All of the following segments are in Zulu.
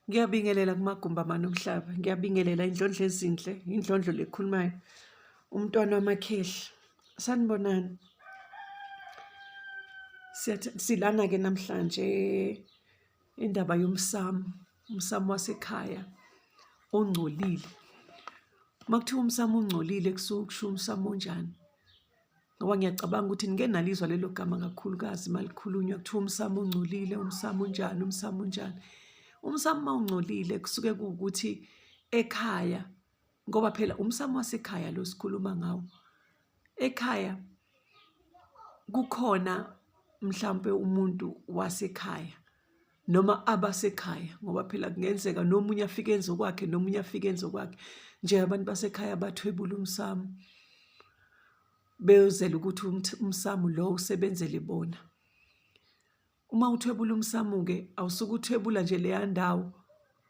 Ngiyabingelela kumagumbi amane omhlaba, ngiyabingelela indlondlo ezinhle, indlondlo lekhulumayo, umntwana wamakhehla. Sanibonani. Silana-ke namhlanje indaba yomsamo, umsamo wasekhaya ongcolile. Uma kuthiwa umsamo ungcolile kusuke kushiwo umsamo onjani? Ngoba ngiyacabanga ukuthi nike nalizwa lelo gama kakhulukazi uma likhulunywa kuthiwa umsamo ungcolile, umsamo unjani, umsamo unjani. Umsamo uma ungcolile kusuke kuwukuthi ekhaya, ngoba phela umsamo wasekhaya lo sikhuluma ngawo. Ekhaya kukhona mhlampe umuntu wasekhaya noma abasekhaya ngoba phela kungenzeka nomunye afike enze okwakhe nomunye afike enze okwakhe. Nje abantu basekhaya bathwebula umsamo beyozela ukuthi umsamo lo usebenzele bona. Uma uthwebula umsamo-ke awusuke uthwebula nje leya ndawo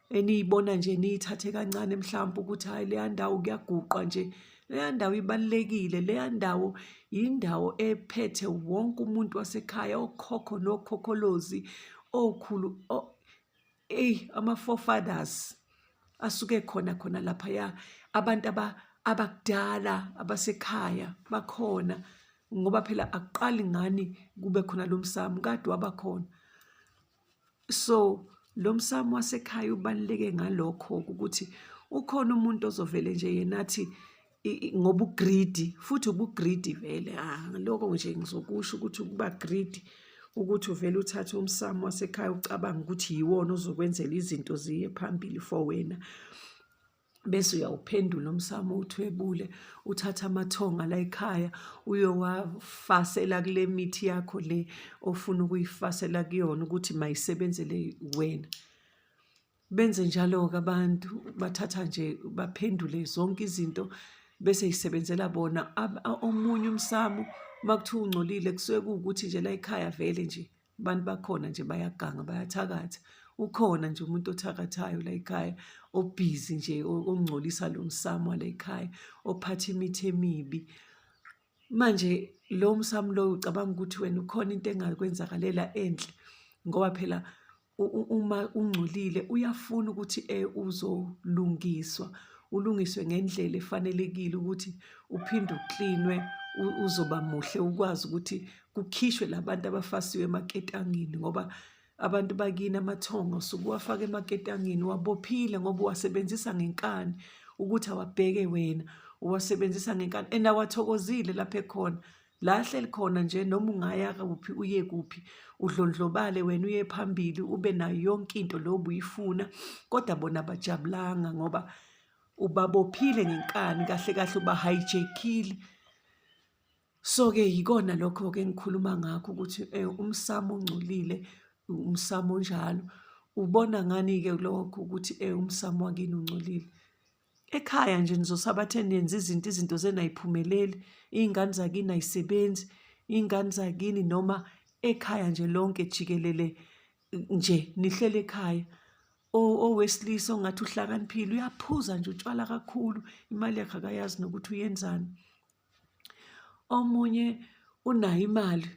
eniyibona nje niyithathe kancane mhlawumpe ukuthi hhayi leya ndawo kuyaguqwa nje. Leya ndawo ibalulekile, leya ndawo yindawo ephethe wonke umuntu wasekhaya, okhokho nokhokholozi, okhulu eyi ama-forefathers asuke khona khona laphaya. Abantu abakudala abasekhaya bakhona ngoba phela akuqali ngani kube khona lo msamo, kade waba khona. So lo msamo wasekhaya ubaluleke ngalokho ukuthi ukhona umuntu ozovele nje yena athi ngoba u-greedy futhi ubu-greedy vele ah lokho nje ngizokusho ukuthi ukuba greedy ukuthi uvele uthathe umsamo wasekhaya ucabange ukuthi yiwona ozokwenzela izinto ziye phambili for wena. Bese uyawuphendula umsamo uwuthwebule, uthathe amathonga la ekhaya uyowafasela kule mithi yakho le ofuna ukuyifasela kuyona ukuthi mayisebenzele wena. Benze njalo-ke abantu, bathatha nje baphendule zonke izinto bese yisebenzela bona. Omunye umsamo uma kuthiwa ungcolile kusuke kuwukuthi nje la ekhaya vele nje Abantu bakhona nje bayaganga bayathakatha. Ukhona nje umuntu othakathayo la ekhaya obhizi nje ongcolisa lo msamo wala ekhaya, ophatha imithi emibi. Manje lo msamo loyo ucabanga ukuthi wena ukhona into engakwenzakalela enhle ngoba phela uma ungcolile uyafuna ukuthi uzolungiswa, ulungiswe ngendlela efanelekile ukuthi uphinde uklinwe uzoba muhle ukwazi ukuthi kukhishwe la bantu abafasiwe emaketangini ngoba abantu bakini amathongo usuke uwafaka emaketangini uwabophile ngoba uwasebenzisa ngenkani ukuthi awabheke wena, uwasebenzisa ngenkani and awathokozile lapho ekhona. La ahleli khona nje noma ungaya kuphi uye kuphi udlondlobale wena uye phambili ube nayo yonke into lo obuyifuna kodwa bona abajabulanga ngoba ubabophile ngenkani kahle kahle uba-hijack-ile. So-ke yikona lokho-ke engikhuluma ngakho ukuthi umsamo ongcolile umsamo onjalo. Ubona ngani-ke lokho ukuthi umsamo wakini ungcolile? Ekhaya nje nizosabathe nenza izinto, izinto zenu ayiphumeleli, iy'ngane zakini ayisebenzi, iy'ngane zakini noma ekhaya nje lonke jikelele nje nihleli ekhaya. Owesilisa ongathi uhlakaniphile uyaphuza nje utshwala kakhulu, imali yakhe akayazi nokuthi uyenzani. Omunye unayo imali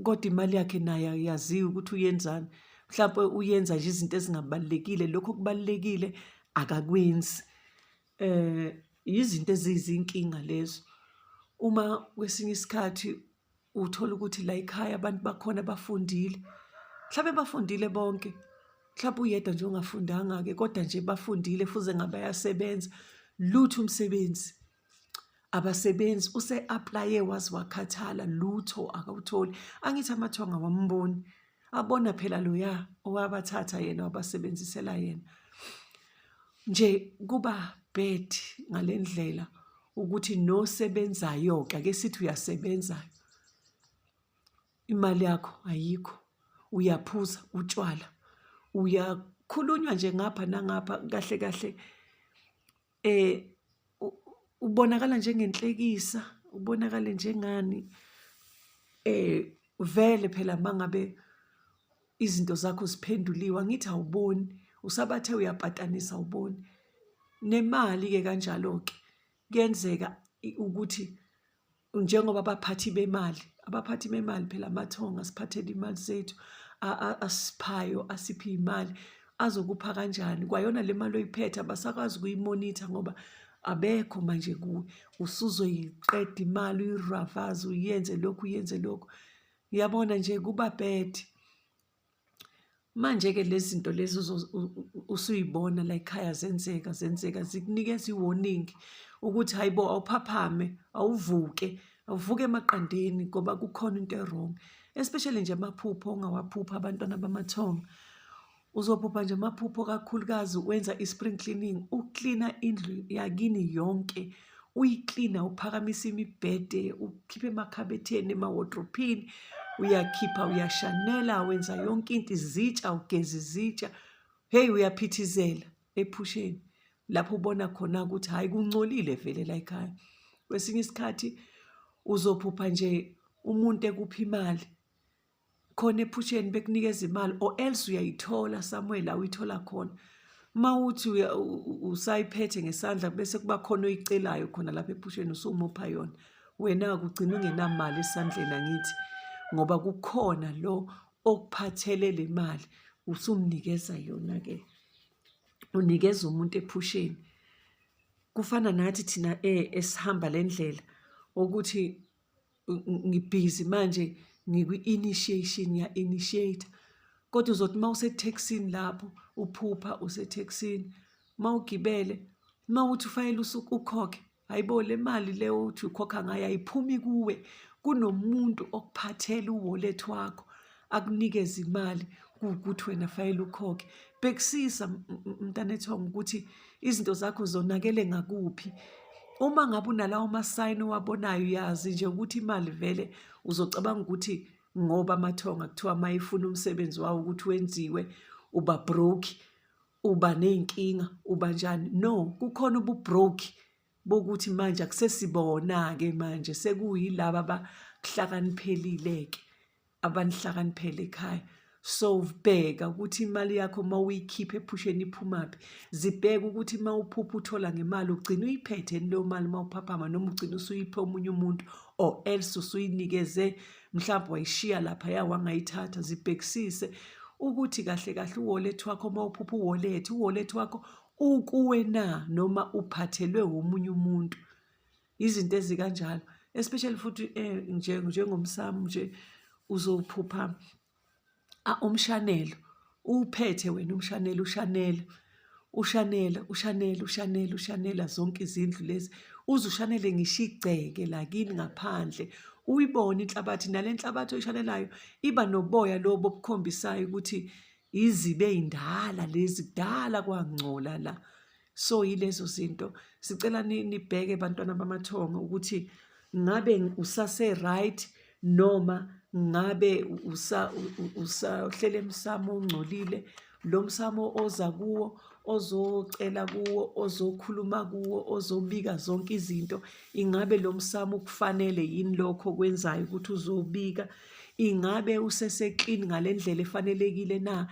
kodwa imali yakhe naye ayaziwa ukuthi uyenzani. Mhlampe uyenza nje izinto ezingabalulekile, lokhu okubalulekile akakwenzi. Izinto eziyizinkinga lezo. Uma kwesinye isikhathi uthola ukuthi la ekhaya abantu bakhona bafundile, mhlampe bafundile bonke, mhlampe uyedwa nje ongafundanga-ke kodwa nje bafundile fuze ngabe bayasebenza, lutho umsebenzi. Abasebenzi use-aplaye waze wakhathala lutho akawutholi. Angithi amathongo awamboni, abona phela loya owabathatha yena wabasebenzisela yena. Nje kuba bad ngale ndlela ukuthi nosebenzayo-ke ake sithi uyasebenza imali yakho ayikho, uyaphuza utshwala, uyakhulunywa nje ngapha nangapha kahle kahle. Ubonakala njengenhlekisa, ubonakale njengani. Vele phela uma ngabe izinto zakho ziphenduliwe angithi awuboni, usabathe uyapatanisa awuboni. Nemali-ke kanjalo-ke kuyenzeka ukuthi njengoba abaphathi bemali, abaphathi bemali phela amathongo asiphathele imali zethu asiphayo asiphe iy'mali. Azokupha kanjani? Kwayona le mali oyiphethe abasakwazi ukuyimonitha ngoba abekho manje kuwe. Usuzoyiqeda imali uyiravaze uyenze lokhu uyenze lokhu. Uyabona nje kuba bad. Manje-ke lezi zinto lezi usuyibona la ekhaya zenzeka zenzeka zikunikeza i-warning ukuthi hhayi bo awuphaphame, awuvuke, awuvuke emaqandeni ngoba kukhona into e-wrong. Especially nje amaphupho ongawaphupha abantwana bamathonga. Uzophupha nje amaphupho kakhulukazi wenza i-spring cleaning, uklina indlu yakini yonke, uyiklina uphakamisa imibhede, ukhiphe emakhabetheni, emawodrophini, uyakhipha uyashanela, wenza yonke into, izitsha ugeza izitsha. Hheyi uyaphithizela ephusheni lapho ubona khona ukuthi hhayi kungcolile vele la ekhaya. Kwesinye isikhathi uzophupha nje umuntu ekupha imali khona ephusheni bekunikeza imali or else uyayithola somewhere la uyithola khona uma uthi usayiphethe ngesandla bese kuba khona oyicelayo khona lapha ephusheni usumupha yona wena kugcina ungenamali esandleni angithi ngoba kukhona lo okuphathele le mali usumnikeza yona ke unikeza umuntu ephusheni kufana nathi thina eh esihamba le ndlela ukuthi ngibhizi manje ngikwi-initiation ngiya-initiate kodwa uzothi uma usethekisini lapho uphupha usethekisini uma ugibele uma uthi ufanele usuke ukhokhe hayibo le mali le uthi ukhokha ngayo ayiphumi kuwe kunomuntu okuphathela uwallet wakho akunikeze imali kuwukuthi wena fanele ukhokhe. Bhekisisa mntanethongo ukuthi izinto zakho zonakele ngakuphi. Uma ngabe unalawo masayini owabonayo uyazi nje ukuthi imali vele uzocabanga ukuthi ngoba amathonga kuthiwa uma efuna umsebenzi wawo ukuthi wenziwe uba broke, uba ney'nkinga, uba njani. No, kukhona ubu-broke bokuthi manje akusesibona-ke manje sekuyilaba abakuhlakaniphelile-ke abanihlakaniphele ekhaya so bheka ukuthi imali yakho uma uyikhipha ephusheni iphumaphi zibheke ukuthi uma uphupha uthola ngemali ugcina uyiphethe leyo mali uma uphaphama noma ugcina usuyiphe omunye umuntu or else usuyinikeze mhlawumbe wayishiya laphaya wangayithatha zibhekisise ukuthi kahle kahle uwallet wakho uma uphupha uwallet uwallet wakho ukuwe na noma uphathelwe womunye umuntu izinto ezikanjalo especially futhi eh, nje njengomsamo nje uzophupha umshanelo uwuphethe wena umshanelo ushanela ushanela ushanela ushanela ushanela zonke izindlu lezi uze ushanele ngisho igceke lakini ngaphandle uyibone inhlabathi nale nhlabathi oyishanelayo iba noboya lobo obukhombisayo ukuthi Izibi ey'ndala lezi kudala kwangcola la. So yilezo zinto sicela nibheke bantwana bamathongo ukuthi ngabe usase right noma ngabe usahlele emsamo ongcolile lo msamo oza kuwo ozocela kuwo ozokhuluma kuwo ozobika zonke izinto ingabe lo msamo ukufanele yini lokho okwenzayo ukuthi uzobika Ingabe usese-clean ngale ndlela efanelekile na?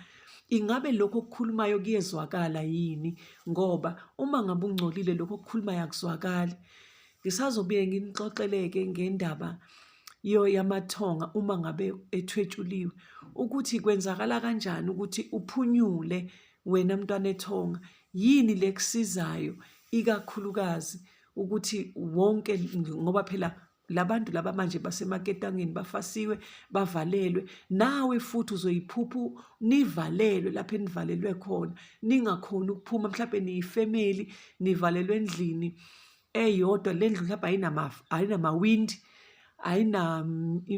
Ingabe lokho okukhulumayo kuyezwakala yini? Ngoba uma ngabe ungcolile lokho okukhulumayo akuzwakali. Ngisazobuye nginixoxele-ke ngendaba yamathonga uma ngabe ethwetshuliwe ukuthi kwenzakala kanjani ukuthi uphunyule wena mntwana ethonga yini lekusizayo ikakhulukazi ukuthi wonke ngoba phela Labantu laba manje basemaketangeni bafasiwe bavalelwe nawe futhi uzoyiphuphu nivalelwe lapho enivalelwe khona ningakhoni ukuphuma mhlawumbe niyifamily nivalelwe endlini eyodwa le ndlu mhlawumbe ayinamafu ayinamawindi ayina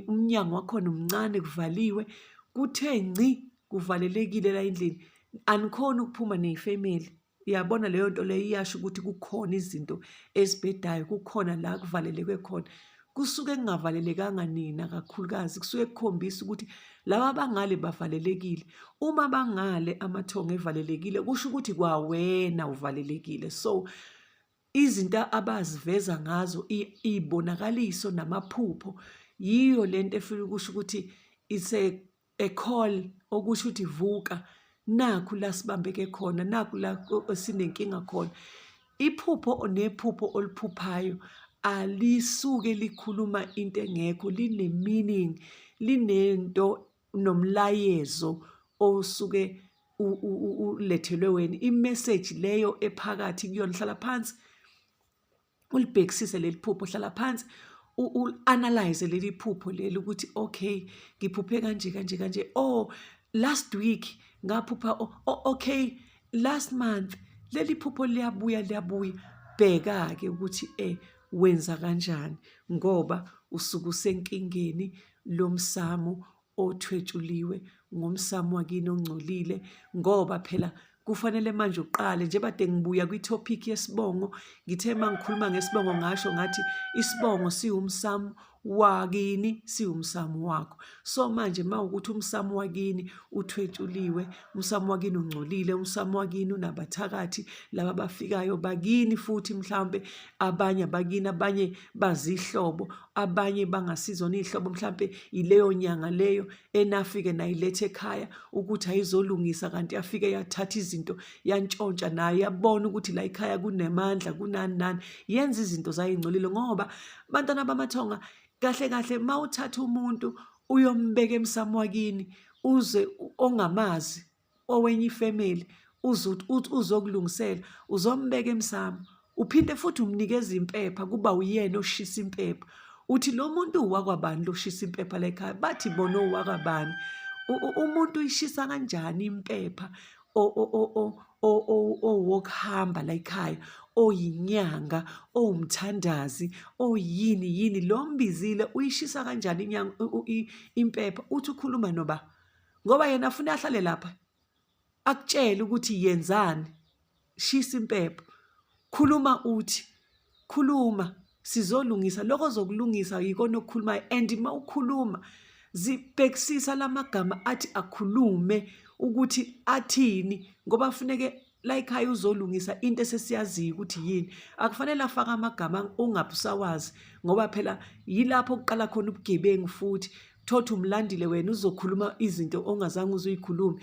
umnyango wakhona umncane kuvaliwe kuthe ngci kuvalelekile la endlini anikhoni ukuphuma niyifamily Uyabona leyo nto leyo iyasho ukuthi kukhona izinto ezibhedayo, kukhona la kuvalelekwe khona. Kusuke kungavalelekanga nina kakhulukazi, kusuke kukhombisa ukuthi laba abangale bavalelekile. Uma bangale amathongo evalelekile, kusho ukuthi kwawena uvalelekile. So izinto abaziveza ngazo iy'bonakaliso namaphupho yiyo lento efuna ukusho ukuthi it's a a call okusho ukuthi vuka nakhu la sibambeke khona nakhu la esinenkinga khona iphupho nephupho oliphuphayo alisuke likhuluma into engekho line meaning linento nomlayezo osuke ulethelwe wena i-message leyo ephakathi kuyona. Hlala phansi ulibhekisise leli phupho, hlala phansi u-analyze leli phupho leli ukuthi okay, ngiphuphe kanje kanje kanje, oh, last week ngaphupha, oh, okay, last month leli phupho liyabuya liyabuya. Bheka-ke ukuthi wenza kanjani, ngoba usuke usenkingeni. Lomsamo othwetshuliwe ngomsamo wakini ongcolile, ngoba phela kufanele manje uqale nje. Bade ngibuya kwi-topic yesibongo, ngithe uma ngikhuluma ngesibongo ngasho ngathi isibongo siwumsamo wakini, siwumsamo wakho. So manje uma ukuthi umsamo wakini uthwetshuliwe, umsamo wakini ungcolile, umsamo wakini unabathakathi laba bafikayo bakini, futhi mhlawumbe abanye abakini, abanye bazihlobo, abanye bangasizona iy'hlobo, mhlampe ileyo nyanga leyo enafike nayiletha ekhaya ukuthi ayizolungisa, kanti yafike yathatha izinto yantshontsha, nayo yabona ukuthi la ekhaya kunemandla, kunani nani, yenza izinto zayingcolile. Ngoba bantwana bamathonga, kahle kahle uma uthatha umuntu uyombeka emsamo wakini, uze ongamazi, owenye ifamily, uthi uzokulungisela, uzombeka emsamo, uphinde futhi umnikeza impepha, kuba uyena oshisa impepha. Uthi lo muntu uwakwabani loshisa impepha la ekhaya? Bathi bona owakwabani. Umuntu uyishisa kanjani impepha owokuhamba la ekhaya, oyinyanga, owumthandazi, oyini yini lo mbizile, uyishisa kanjani inyanga impepha? Uthi ukhuluma noba, ngoba yena afuna ahlale lapha akutshele ukuthi yenzani, shisa impepho, khuluma, uthi khuluma sizolungisa lokho, ozokulungisa yikona okukhulumayo. And uma ukhuluma zibhekisisa lamagama athi akhulume ukuthi athini, ngoba funeke la ekhaya uzolungisa into esesiyaziyo ukuthi yini. Akufanele afake amagama ongabe usawazi, ngoba phela yilapho kuqala khona ubugebengu futhi. Thothi umlandile wena uzokhuluma izinto ongazange uzuyikhulume,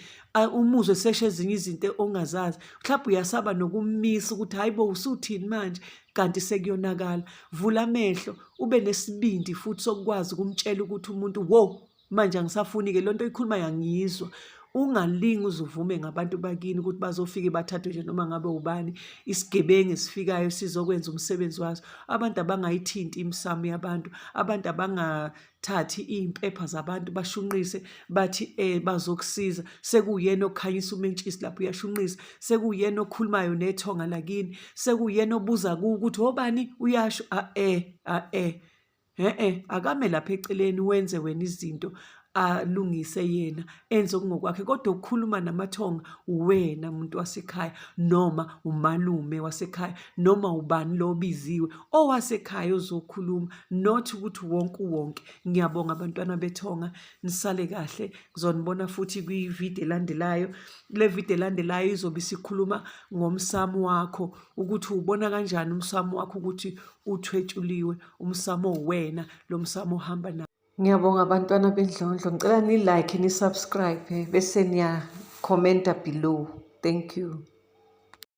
umuzwe sesho ezinye izinto ongazazi, mhlawumbe uyasaba nokummisa ukuthi hayi bo, usuthini manje, kanti sekuyonakala. Vula amehlo, ube nesibindi futhi sokukwazi ukumtshela ukuthi umuntu wo manje angisafuni-ke loo nto oyikhulumayo, angiyizwa. Ungalingi uze uvume ngabantu bakini ukuthi bazofike bathathwe nje noma ngabe ubani, isigebengu esifikayo sizokwenza umsebenzi waso. Abantu abangayithinti imisamo yabantu, abantu abangathathi iy'mpepha zabantu bashunqise bathi bazokusiza, sekuyena okhanyisa umentshisi lapho uyashunqisa, sekuyena okhulumayo nethonga lakini, sekuyena obuza kuwe ukuthi obani, uyasho a-e a-e e-e. Akame lapha eceleni, wenze wena izinto, alungise yena, enze okungokwakhe, kodwa ukukhuluma namathonga uwena muntu wasekhaya, noma umalume wasekhaya, noma ubani lo obiziwe owasekhaya ozokhuluma, not ukuthi wonke uwonke. Ngiyabonga bantwana bethonga, nisale kahle, ngizonibona futhi kwividiyo elandelayo. Kule vidiyo elandelayo izobe isikhuluma ngomsamo wakho, ukuthi ubona kanjani umsamo wakho ukuthi uthwetshuliwe, umsamo uwena lo msamo ohamba nawo. Ngiyabonga bantwana bendlondlo, ngicela ni-like, ni-subscribe, bese niya-commenta below. Thank you.